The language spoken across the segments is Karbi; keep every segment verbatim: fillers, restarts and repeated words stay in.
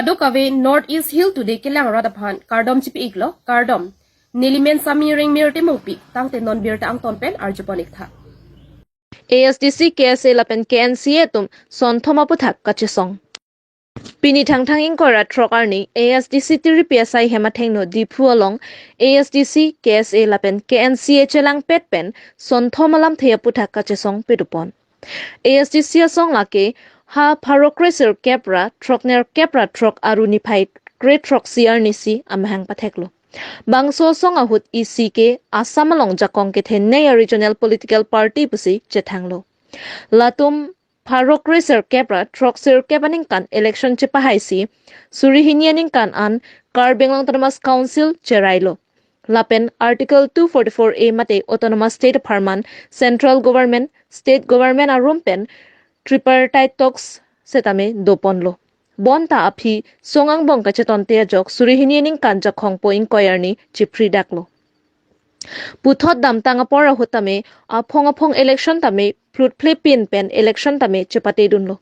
Kadokave North East Hill Today kelang rat aphan kardom chipi-iklo, kardom. Neli men Sami Rengmir Timungpi, tangte non birta angton pen arjupon-iktha. A S D C, K S A lapen K N C A atum sonthom aputhak kachesong. Pini Thangthang ingkoi ra throk arni A S D C tiripi asai hem athengno Diphu along A S D C, K S A lapen K N C A chelangpet pen sonthom alamthe aputhak kachesong pedupon. A S D C asong lake ha pharo kre sirkep ra throk nerkep ra throk aru niphai kre throksi arnisi amahang patheklo. Bangso asong ahut isi ke Assam along jakong kethenei a-regional political party pusi chethanglo. Latum pharo kre sirkep ra throk sirkep aningkan election chepahaisi suri hini aningkan an Karbi Anglong Autonomous Council cherailo. Lapen Article two forty-four A mate Autonomous State apharman Central Government, State Government arum pen tripartite talks setame doponlo. Bonta aphi song angbong kachetonte ajok suri hini aningkan Jakhong po ingkoi arni chiphridaklo. Puthot damtang apor ahut tame aphong aphong election tame phlutphlepin pen election tame chepatedunlo.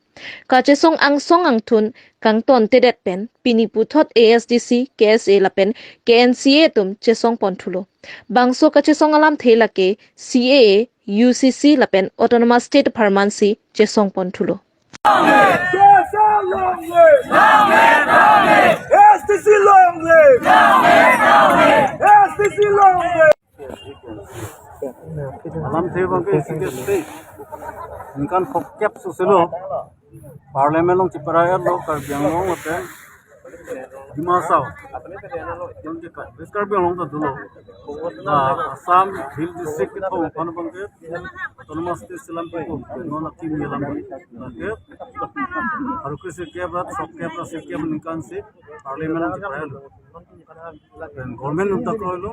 Kachesong angsong angthun kangtontedet pen pini puthot A S D C, K S A lapen K N C A atum chesongponthulo. Bangso kachesong alamthe lake C A A, U C C lapen Autonomous State apharmansi chesongponthulo. K S A long live! Long live, long live! S T C long live! Long live, long live! S T C long live! Alamthe abangke isi ke state ningkan phokep soselo Parliament along cheparai-etlo Karbi Anglong lapen Dima Hasao. Jongke ka, West Karbi Anglong ta dolo. Na Assam Hill District kethom aphan abangke Autonomous State selam peko. Non akimi alam abangke pharo kre sirkep ra throk kep ra sirkep aningkansi Parliament along cheparai-etlo. Pen government atum ta kroilo.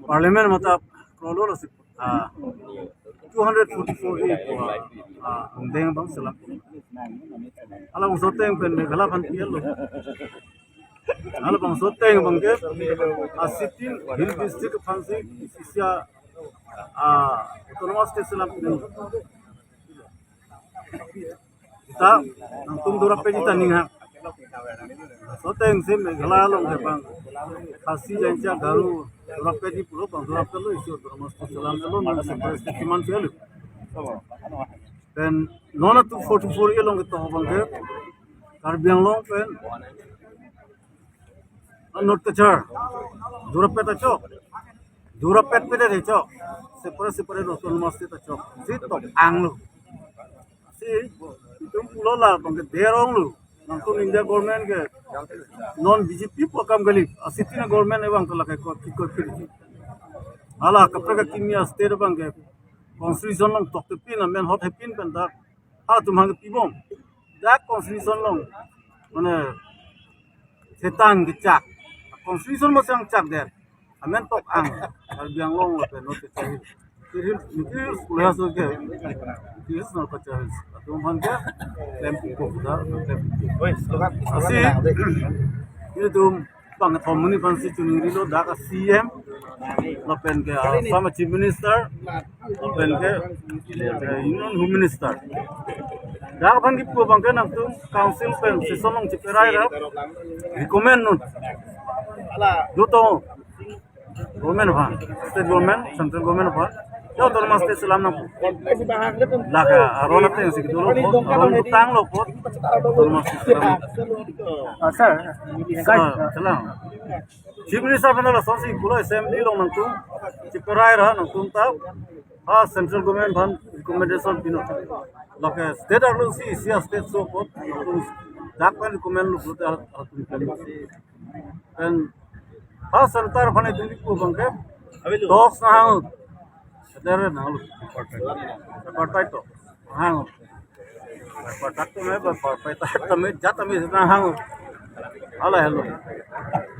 Parliament amat ta kroilo lasi, ah, two hundred forty-four A pu, ah, angdeng abang selam. Halabangso ateng pen Meghalaya aphan pi-etlo. Halabangso ateng abangke, ah, sixteen Hill District aphansi isi a, ah, Autonomous State selam. Seta nangtum dorap peji ta ninghang. Laso atengsi Meghalaya along ke bang Khasi, Jaintia, Garo dorap peji pulo, bang dorap kelo, isi Autonomous State selam-etlo, non separate state keman si alo. Pen non two forty-four A along ketok abangke Karbi Anglong pen North Cachar dorap pet ta chok. Dorap pet pet ta chok. Separate separate Autonomous State ta chok. Si tok-anglo. Si itum pulo la abangke deronglo. Nangtum India government ke non B J P pu akam kali. Asitin a-government abang ke lake ko kiko kiri. Hala kaprek akimi a-state abangke constitution along toktepin amen hot hepin pen dak halatum hang pibom. Dak constitution along mane setang kechak. Constitution masang chak der. Amen tok-ang. Karbi Anglong lapen North Cachar Hills. Cachar Hills, Niti Hills, Kulha so ke. Niti Hills, North Cachar Hills. Atum aphan ke klem piko kita, klem piko. Asi, ilitum bang thom muni aphansi chiningrilo, dak a-C M lapen ke, ah, former Chief Minister, lapen ke, eh, Union Home Minister. Dak aphan kipu abangke nangtum council pen session along cheparai ra recommend non. Duto government aphan, state government, central government aphan, ya Autonomous State selam nangpo. Lake aron atengsi kedo lo apot, aron tanglo apot, Autonomous State selam. Ah, sir, ah, selam. Chief Minister aphan lasonsi pulo, assembly along nangtum cheparai ra nangtum ta, ha, central government aphan recommendation pinon. Lake state arlosi isi a-state so apot nangtum dak pen recommend lo pulote ha, ha, nangtum pen, ha, center aphan itum kipu abangke talks nanghang. Eder nanghang. Tripartite talks nanghang. Tripartite tame, bipartite tame, jat tame nanghang. Hala helo.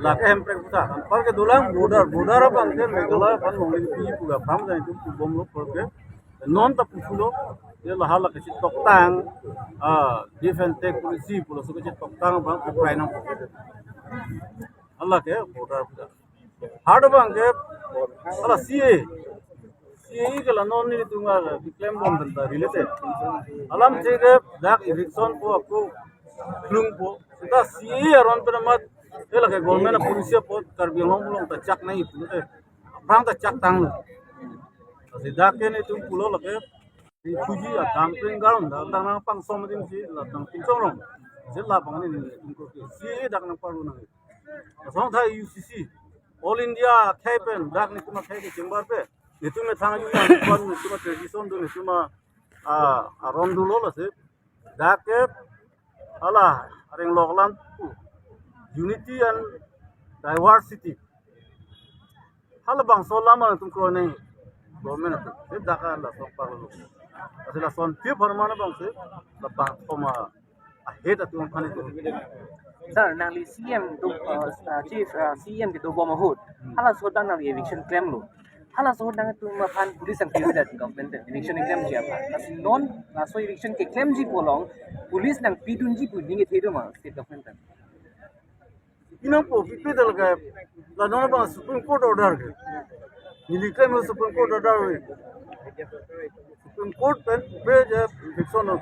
Lake Hemprek puta. Anpar kedolang border, border abangke Meghalaya aphan longle pi pu ga pam jai tu pubomlo apor ke. Non ta pupulo. Ye la hala kechetoktang, ah, give and take policy pulo, laso kechetoktang abang apply nangpo. Hala ke border puta. Hard abangke, hala C A A. C A A ke la non nelitum a-claim bom pen ta related. Alamthe ke dak eviction po ako Klungpo. Seta C A A aron pen amat, eh, lake government a policy apot Karbi Anglong along ta chak nangji pulote, aphrang ta chak tanglo. Lasi dak ke netum pulo lake refugee a dumping ground, dak, dak nangpangsom adim si, la nangpinchong rong. Jela bang netum ke C A A dak nangparlu nang. Asong tha U C C, All India akhei pen, dak netum akhei ke chamber pen, netum methang aju nang kon, netum a tradition do, netum a, a, aron dolo lasi. Dak ke hala areng lok lam pu, unity and diversity. Halabangso alam atum kroi nang government atum. Ke dak lason parlo. Lasi lason pi pharman abang si, labangso ma ahet atum aphan do. Sir, nangli C M do, uh, uh, Chief, uh, C M kedobom ahut. Halaso ahut nangli eviction klemlo. Halaso ahut nangtum aphan police nangpivedet government pen eviction keklemji aphan. Lasi non, laso eviction keklemji pu along, police nangpidunji pu ning kethe do ma state government pen? Pinangpo, pipe dal ke, la non abang Supreme Court order ke. Neli klem Supreme Court order ri. Supreme Court pen pe je eviction lo.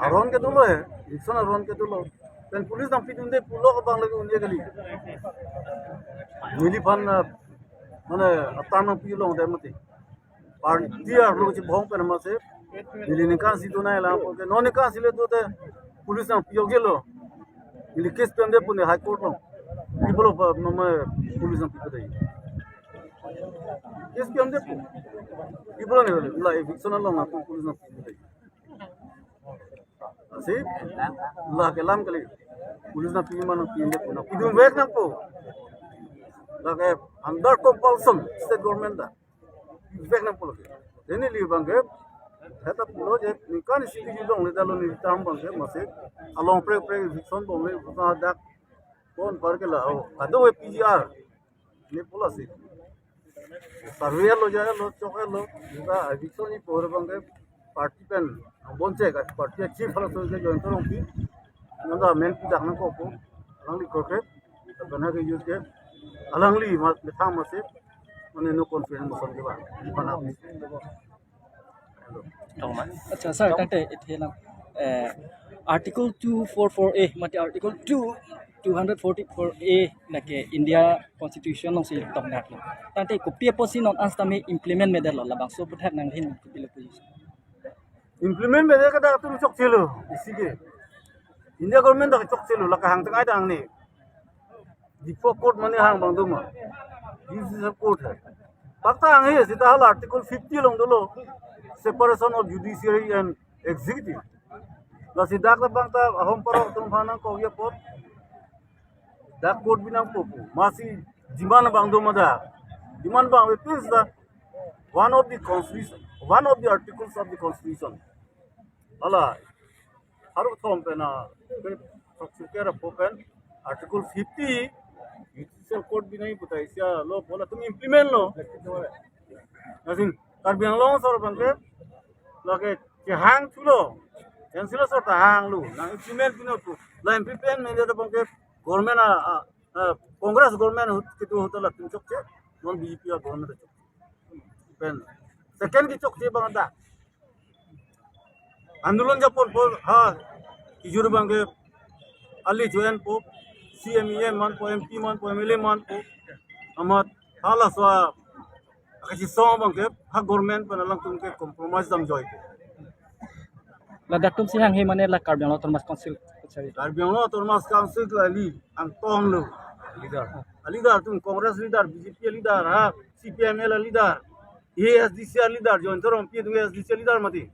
Aron ke dolo he, eviction aron ke dolo. Pen police nangpidunde pulo abang lake un-e kali. Neliphan, ah, mane, atam nangpi longde mati. Party arlo chibong pen amatsi, neli ningkan isi donai lang, okay, non ningkan isi le dote, police nangpi-ok-lo. Neli case pi-ande pu ne High Court along. Pi pulo pa, mama, police nangpi-ok-de. Case pi-ande pu. Pi pulo ne, la eviction along nang police nangpi-ok-de. Lasi, la kelam kali. Police nangpi ma nangpi-ande pu, nangpidunvek nangpo. Lake under compulsion state government ta. Vek nangpo lake. Neli abang ke, heta pulo je, ningkan isi di judong le dalo ni tam abang ke, amatsi along prek prek eviction bom le, buka dak, kon par ke la, oh, kado we P G R. Ne pulo si. Survey lo ja lo, chok lo, buka eviction ni por abang ke, party pen, bonche ka, party chief halaso ke Jayanta Rongpi. Nangda main pi dak nangkokpo, alangli korte, pen ha ke youth ke, alangli ma, methang amatsi, mane no confidence motion ke ba, mana. Tong ma. Acha, sir, tangte ithe lang, eh, Article two four four A, mate Article two, two hundred forty-four A lake India Constitution alongsi tongdaklo. Tangte kopi apotsi non an setame implement medetlo, labangso aputhak nanghin kopilo position? Implement medet ke dak atum chokchelo, isi ke. India government dak chokchelo, la kahang tang ai dang ne. Diphu court mane hang abang do ma. This is a court hai. Pakta hang he, seta hala Article fifty along dolo. Separation of judiciary and executive. Lasi dak ta bangta ahom parok atum aphan nangkok apot. Dak court bi nangpo pu. Amatsi demand abang do ma dak. Demand abang, it is the one of the constitution, one of the articles of the constitution. Hala, haruk thom pen a, ke, thok sirke ra po pen, Article fifty, judicial court binai putai sia lo, bola atum implement lo. Lasi, Karbi Anglong asor abang ke, lake, kehang thulo, yang silo asor ta hanglo, nang implement pino pu, la implement medet abang ke, government a, a, a, Congress government ahut kedo ahut latum chokche, non B J P a government chokche. Pen, second kechokche abang dak. Andolon japonpo, ha, kejor abang ke, ali join po, C M, E M manpo, M P manpo, M L A manpo, amat, halaso a, kachisong abang ke, ha government pen alangtum ke compromise damjoi ke. Ladak atumsi hang he mane la Karbi Anglong Autonomous Council kachari. Karbi Anglong Autonomous Council ke ali, angtong lo. Leader. Leader atum Congress leader, B J P leader, ha, C P I M L leader. A S D C leader, Jayanta Rongpi atum A S D C leader mati.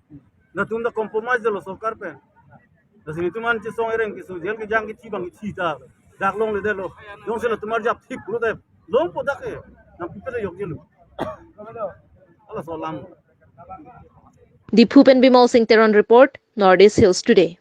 Latum ta compromise detlo sorkar pen. Lasi netum an chesong ereng keso, jail kejang kethi abang kethi ta. Dak longledetlo. Jongsi latum arjap thip pulote, longpo dak ke. Nangpipe le yok jelo. Halaso alam. Diphu pen Bimal Singh Teron report, North East Hills Today.